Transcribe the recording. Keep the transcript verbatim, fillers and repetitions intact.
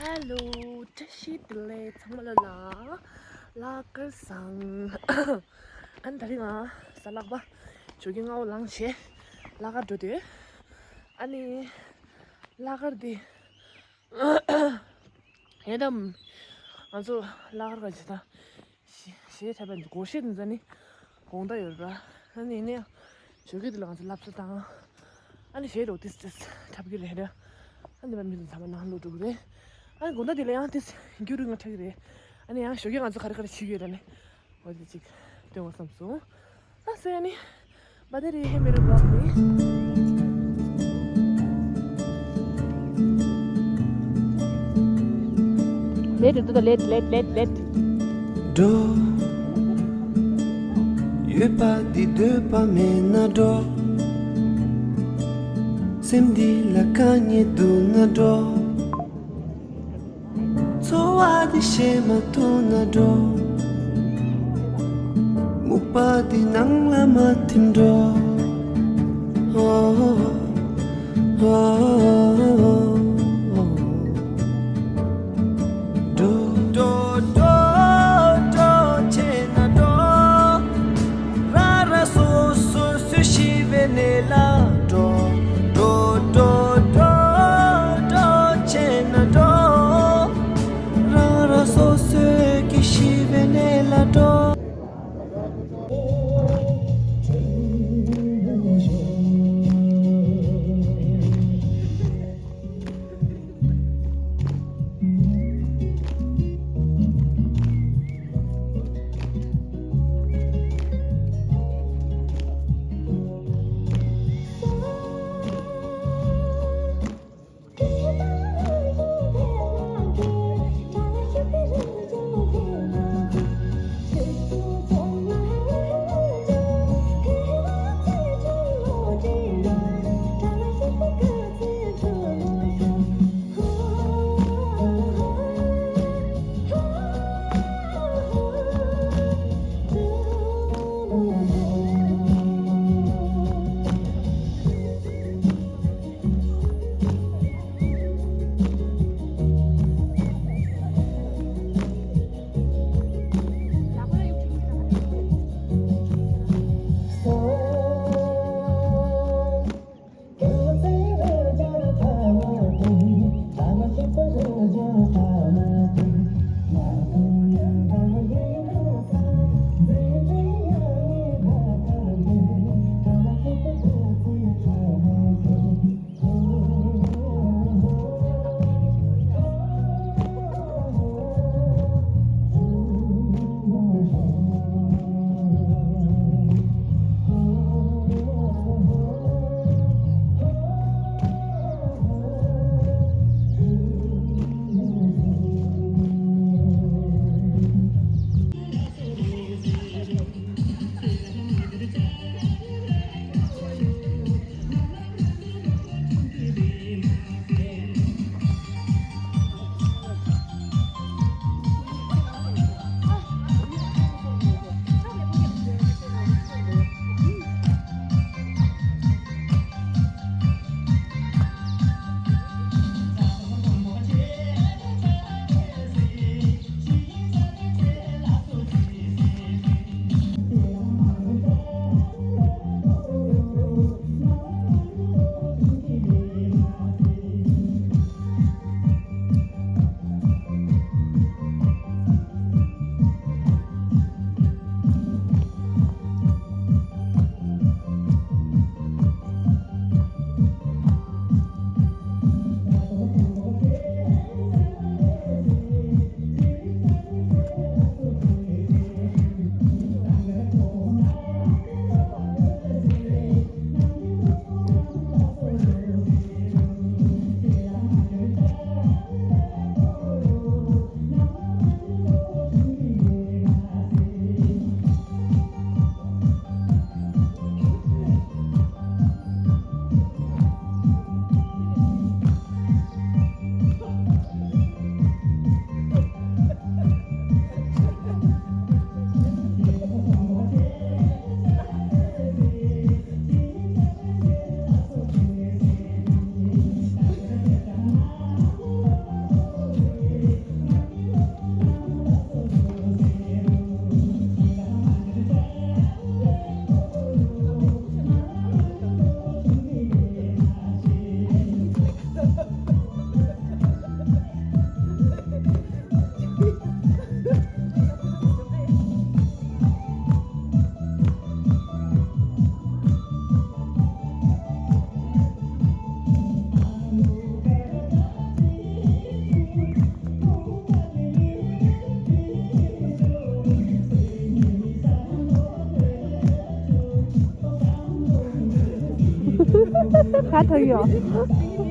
ཧེ་ལོ། བཀྲ་ཤིས་བདེ་ལེགས་ཚང་མ་ལ་ལ། ལྷག་དཀར་བཟང་། ཨ་ནི་ད་རིང་ང་གཟའ་ལྷག་པ་ཞོགས་ཀས་སྔ་པོ་ལངས་བྱས་ལྷག་དཀར་འགྲོ་དུས། ཨ་ནི་ལྷག་དཀར་འདི་ཡང་ད་ང་ཚོ་ལྷག་དཀར་ག་ཇི་ད་གཞས་འཁྲབ་པའི་སྒོར་གཞས་དེ་ཚོ་ནི་དགོང་དག་ཡོད་ར། ཨ་ནི་ཡིན་ན་ཡང་ཞོགས་ཀས་དེ་ལ་ང་ཚོ་ལབ་ས་དང་། ཨ་ནི་གཞས་རོགས་ཏིས་ཏིས་འཁྲབ་ཀྱི་རེད་ར། ཨ་ནི་མ་མི་ཚོ་ཚང་མ་ནང་ལོག་འགྲོ་གི་རེད། ཨ་ནི་དགོང་དག་དེ་ལ་ཡང་ཏིས་རྒྱུན་རིང་ལ་འཁྲབ་ཀྱི་རེད། ཨ་ནི་ཡང་ཞོགས་ཀས་ང་ཚོ་ག་རེ་ག་རེ་བྱེད་ཀྱི་ཡོད་ར་ནི། འོ་དེ་ཅིག་སྟོན་དགོས་བསམ་སོང་། ལགས་སོ། ཨ་ནི་བ་དེ་རེད། ཧེ་མེ་རི་བི་ལོག་ནི། ལེད་དུ་ད་ལེད་ལེད་ལེད་ལེད། འགྲོ། ཡོད་པ་འདི་འདོད་པ་མེད་ན་འགྲོ། སེམས་འདི་ལ་དཀའ་ངལ་འདུག་ན་འགྲོ། འཚོ་བ་འདི་ཤེས་མ་ཐུབ་ན་འགྲོ། སྨུག་པ་འདི་ནང་ལ་མ་ཐིམ་འགྲོ། འགྲོ། འགྲོ་འགྲོ་འགྲོ་བྱས་ན་འགྲོ། རང་རང་སོ་སོ་སུ་ཤི་བའི་གནས་ལ་འགྲོ། འགྲོ་འགྲོ་འགྲོ་འགྲོ་བྱས་ན་འགྲོ། རང་རང་སོ་སོའི་གི་ཤི་བའི་གནས་ལ་འགྲོ། ག་ཐོག་ཡོད།